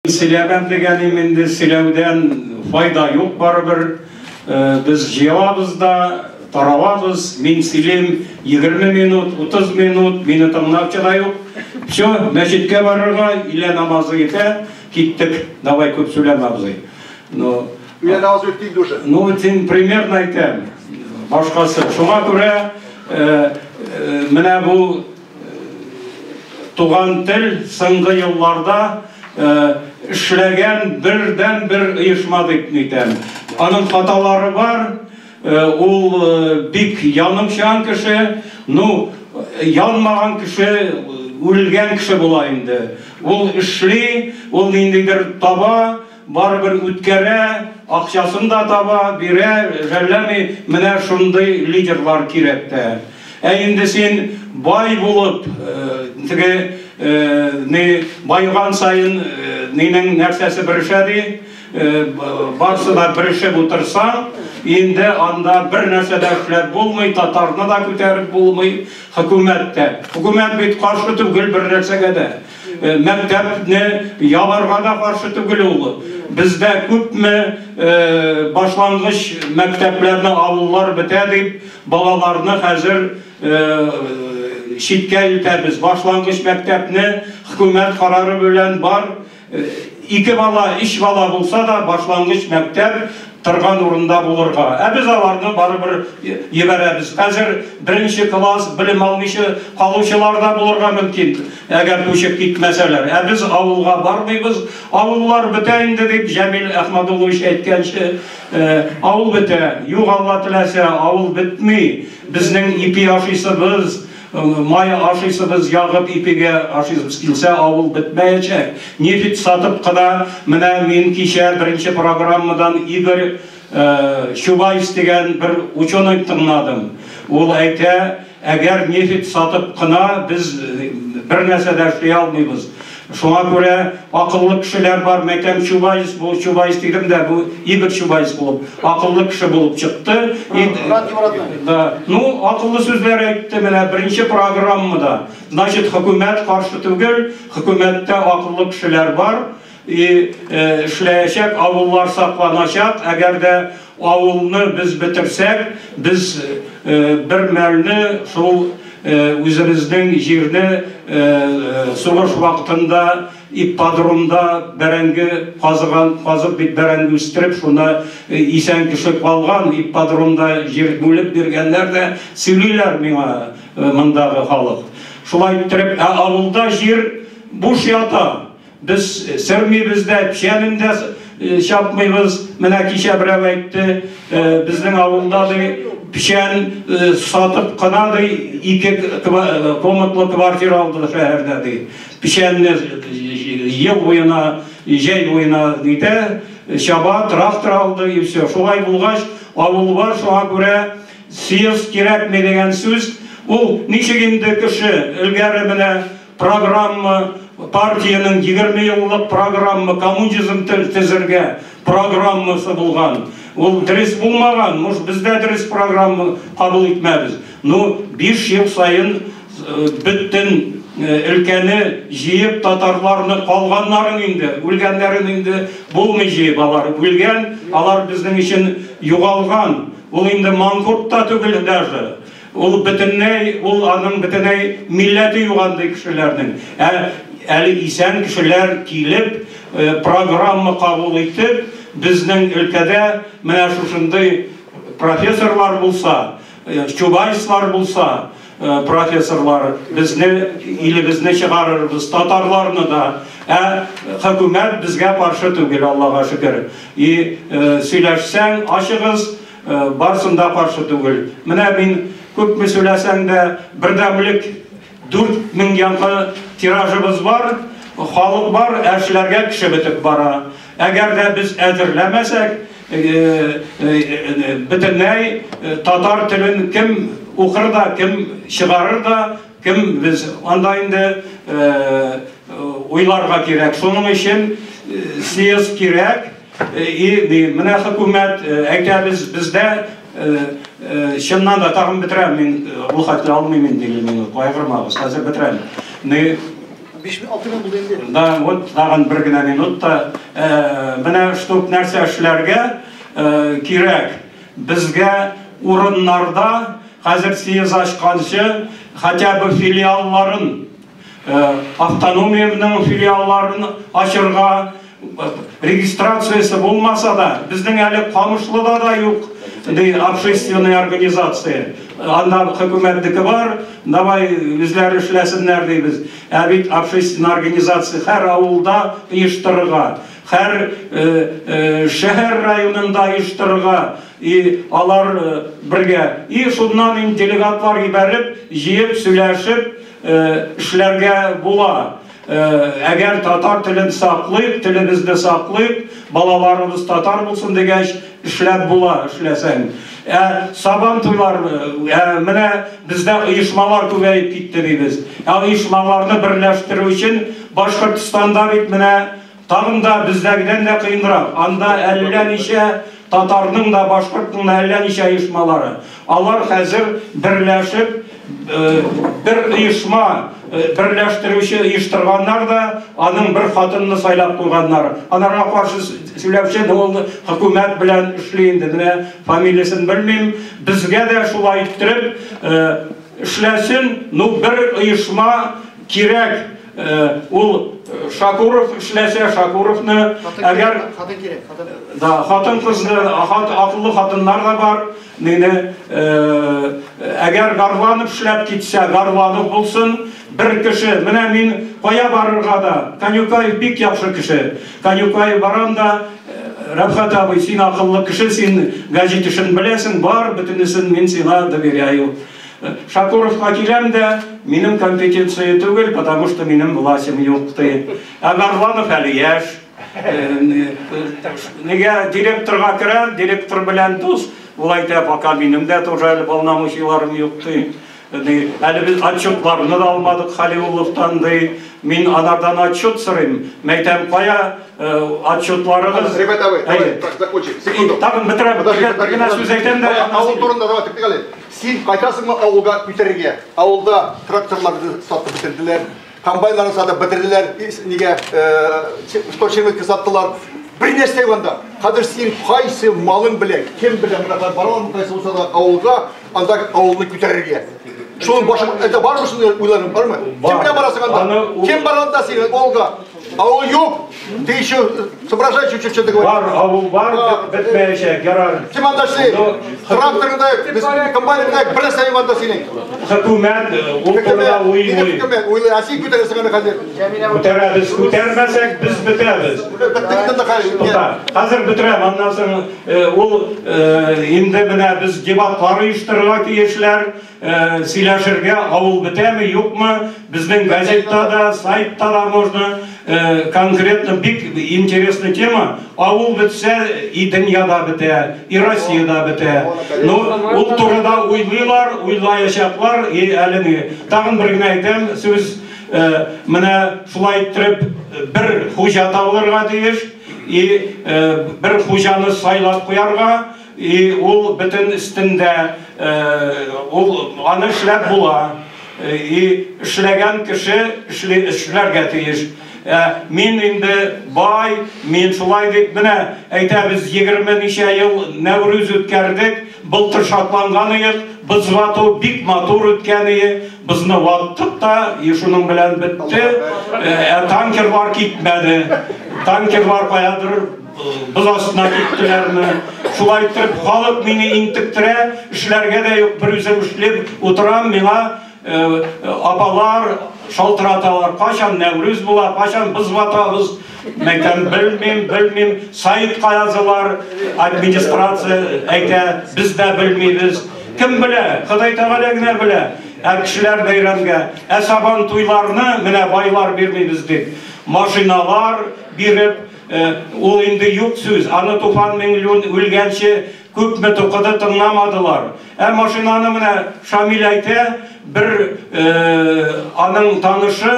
Сөйләмәм дигәнем инде сөйләүдән файда юк барыбер. Без җыелабыз да, таралабыз. Мин сөйлим 20 минут, 30 минут, мине тыңлаучы да юк. Все, мәчеткә барырга, өйлә намазы итә, киттек. Давай күп сөйләмә, абзый. Ну, Өйлә намазы үтте инде уже. Ну, син примерно әйтәм. Башкасы. Шуңа күрә менә бу Туган тел соңгы елларда эшләгән бердәнбер оешма дип әйтәм. Аның хаталары бар, ул бик янымчан кеше, ну, янмаган кеше үлгән кеше була инде. Ул эшли, ул ниндидер таба, барыбер үткәрә, акчасын да таба, бирә, жәлләми, менә шундый лидерлар кирәк тә. Ә инде син бай булып, теге ни баеган саен нинең нәрсәсе берешә ди, барсы да берешеп утырсаң, инде анда бер нәрсә дә эшләп булмый, татарны да күтәреп булмый, хөкүмәт тә. Хөкүмәт бит каршы түгел бер нәрсәгә дә. Мәктәпне ябарга да каршы түгел ул. Бездә күпме башлангыч мәктәпләрне авыллар бетә дип, балаларны хәзер читкә илтәбез. Башлангыч мәктәпне хөкүмәт карары белән бар ике бала, өч бала булса да башлангыч мәктәп торган урында булырга. Ә без аларны барыбер ебәрәбез. Хәзер беренче класс белем алмыйча калучылар да булырга мөмкин, әгәр күчеп китмәсәләр. Ә без авылга бармыйбыз. Авыллар бетә инде дип Җәмил Әхмәдуллович әйткәнче, авыл бетә. Юк, Алла теләсә, авыл бетми. Безнең ипи ашыйсыбыз, май ашыйсыбыз, ягып ипигә ашыйсыбыз килсә, авыл бетмәячәк. Нефть сатып кына, менә мин кичә беренче программадан Игорь Чубайс дигән бер ученый тыңладым. Ул әйтә, әгәр нефть сатып кына без бер нәрсә дә эшли алмыйбыз. Шуңа күрә акыллы кешеләр бар, мәйтәм Чубайс, бу Чубайс дидем дә, бу Игорь Чубайс булып, акыллы кеше булып чыкты. Да, ну, акыллы сүзләр әйтте менә беренче программада. Значит, хөкүмәт каршы түгел, хөкүмәттә акыллы кешеләр бар. И эшләячәк, авыллар сакланачак. Әгәр дә авылны без бетерсәк, без бер мәлне шул үзебезнең җирне сугыш вакытында ипподромда бәрәңге казыган, казып бит бәрәңге үстереп, шунда исән кеше калган, ипподромда җир бүлеп биргәннәр дә сөйлиләр миңа мондагы халык. Шулай иттереп, ә авылда җир буш ята. Без сөрмибез дә, печәнен дә чапмыйбыз. Менә кичә берәү әйтте, безнең авылда ди печән сатып кына ди ике комнатлы квартира алды шәһәрдә ди. Печәнне ел буена, җәй буена нитә, чаба, трактор алды и все. Шулай булгач, авыл бар, шуңа күрә съезд кирәкми дигән сүз. Ул ничек инде кеше элгәре менә программа, партиянең 20 еллык программа, коммунизм төзергә программасы булган. Ул дөрес булмаган, может, без дә дөрес программа кабул итмәбез. Ну, 5 ел саен бөтен өлкәне җыеп татарларны калганнарын инде, үлгәннәрен инде булмый җыеп, алар үлгән, алар безнең өчен югалган. Ул инде манкурт та түгел даже. Ул бөтенләй, ул аның бөтенләй милләте юк андый кешеләрнең. Ә әле исән кешеләр килеп, программа кабул итеп, безнең өлкәдә менә шушындый профессорлар булса, Чубайслар булса, профессорлар, безне илебезне чыгарырбыз, татарларны да. Ә хөкүмәт безгә каршы түгел, Аллага шөкер. И сөйләшсәң, ачыгыз, барсын да каршы түгел. Менә мин күпме сөйләсәң дә, бердәмлек 4000 яңгы тиражыбыз бар, халык бар, ә эшләргә кеше бетеп бара. Әгәр дә без әзерләмәсәк, бөтенләй татар телен кем укыр да, кем чыгарыр да, кем без анда инде уйларга кирәк. Шуның өчен съезд кирәк. И менә хөкүмәт әйтәбез, бездә чыннан да тагын бетерәм мин, ул хәтле алмыйм инде 50 минут, кайгырмагыз, хәзер бетерәм. 5-6 минут булды инде. Да, вот тагын бер генә минутта. Менә штук нәрсә эшләргә кирәк. Безгә урыннарда хәзер съезд ачканчы хотя бы филиалларын, автономиянең филиалларын ачырга, регистрациясе булмаса да, безнең әле Камышлыда да юк, ди общественная организация. Анда хөкүмәтнеке бар, давай үзләре эшләсеннәр дибез. Ә бит общественная организация һәр авылда оештырырга, һәр шәһәр районында оештырырга, и алар бергә. И шуннан инде делегатлар җибәреп, җыеп, сөйләшеп эшләргә була. Әгәр татар телен саклыйк, телебезне саклыйк, балаларыбыз татар булсын дигәч, эшләп була, эшләсәң. Сабан туйлар, менә бездә оешмалар күбәеп китте дибез. Ә оешмаларны берләштерү өчен Башкортстанда бит менә тагын да бездәгедән дә кыенрак. Анда әллә ничә татарның да, башкортның да әллә ничә оешмалары. Алар хәзер берләшеп, бер оешма берләштерүче оештырганнар да, аның бер хатынны сайлап куйганнар. Анарга каршы сөйләүче ул хөкүмәт белән эшли инде. Менә фамилиясен белмим. Безгә дә шулай иттереп эшләсен, ну бер оешма кирәк. Ул Шакуров эшләсә, Шакуровны, әгәр хатын кирәк, хатын. Да, хатын кызны, акыллы хатыннар да бар. Мине әгәр Гарланов эшләп китсә, Гарланов булсын, бер кеше. Менә мин кая барырга да, Канюкаев бик яхшы кеше. Канюкаев барам да, Рәфхәт абый, син акыллы кеше, син гәҗит эшен беләсең, бар, бөтенесен мин сиңа доверяю. Шакуровка киләм дә, минем компетенция түгел, потому что минем властем юк, ди. Ә Гарланов әле яшь. Нигә директорга керәм, директор белән дус, ул әйтә, пока минем дә тоже әле полномочияларым юк, ди. Әле без отчетларны да алмадык Халиулловтан, ди. Мин анардан отчет сорыйм. Мәйтәм, кая отчетларыгыз? Ребята, абый, давай, так, закончим. Секунду. Тагын бетерәм, бер генә сүз әйтәм дә. Авыл турында давай, туктыйк әле. Син кайтасыңмы авылга күтәрергә? Авылда тракторларны сатып бетерделәр, комбайннарны сатып бетерделәр, нигә, шточеметке саттылар. Бер нәрсә юк анда. Хәзер син кайсы малың белән, кем белән менә баралармы кайсы булса да авылга, анда авылны күтәрергә. Шуның башың, это бармы шундый уйларың, бармы? Кем белән барасың анда? Кем бара анда син авылга? Авыл юк. Ты еще соображай чуть-чуть, что ты говоришь. Бар, авыл бар, бетмәячәк, ярар. Кем анда эшли? Тракторында, комбайнында бер нәрсә юк анда синең. Хөкүмәт ул турыда уйлый. Хөкүмәт уйлый, ә син күтәрәсең аны хәзер. Күтәрәбез, күтәрмәсәк без бетәбез. Хәзер бетерәм, аннан соң ул инде менә без дебатлар оештырырга тиешләр, сөйләшергә, авыл бетәме, юкмы, безнең газетта да, сайтта да можно конкретно бик интересная тема. Авыл бетсә, и дөньяда бетә, и Россиядә бетә. Ну, ул турыда уйлыйлар, уйлаячаклар, и әле ни. Тагын бер генә әйтәм, сүз менә шулай иттереп бер хуҗа табылырга тиеш, и бер хуҗаны сайлап куярга, и ул бөтен өстендә, ул аны эшләп була. И эшләгән кеше эшләргә тиеш. Мин инде бай, мин шулай дип менә әйтәбез, 20 ничә ел Нәүрүз үткәрдек, былтыр шатланган идек, без вату бик матур үткән иде, безне ваттык та, и шуның белән бетте. Танкерлар китмәде. Танкерлар каядыр боз астына киттеләрме? Шулай итеп халык мине интектерә, эшләргә дә юк, бер үзем эшләп утырам, миңа апалар шалтыраталар, кайчан Нәүрүз була, кайчан боз ватабыз. Мәйтәм, белмим, белмим. Сайтка язалар, администрация әйтә, без дә белмибез. Кем белә? Ходай Тәгалә генә белә. Ә кешеләр бәйрәмгә, ә сабан туйларны менә байлар бирмибез дип, машиналар биреп, ул инде юк сүз. Аны Туфан Миңлеүн үлгәнче күпме тукыды, тыңламадылар. Ә машинаны менә Шамил әйтә, бер аның танышы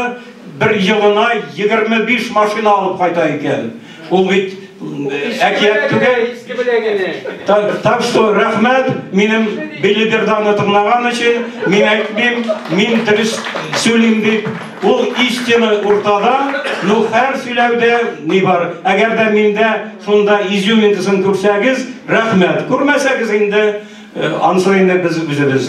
бер елына 25 машина алып кайта икән. Ул бит әкият түгел. Иске беләгене. Так что рәхмәт минем Белиберданы тыңлаган өчен. Мин әйтмим, мин дөрес сөйлим дип. Ул истина уртада, но һәр сөйләүдә ни бар. Әгәр дә миндә шунда изюминкасын күрсәгез, рәхмәт. Күрмәсәгез инде, анысы инде без үзебез.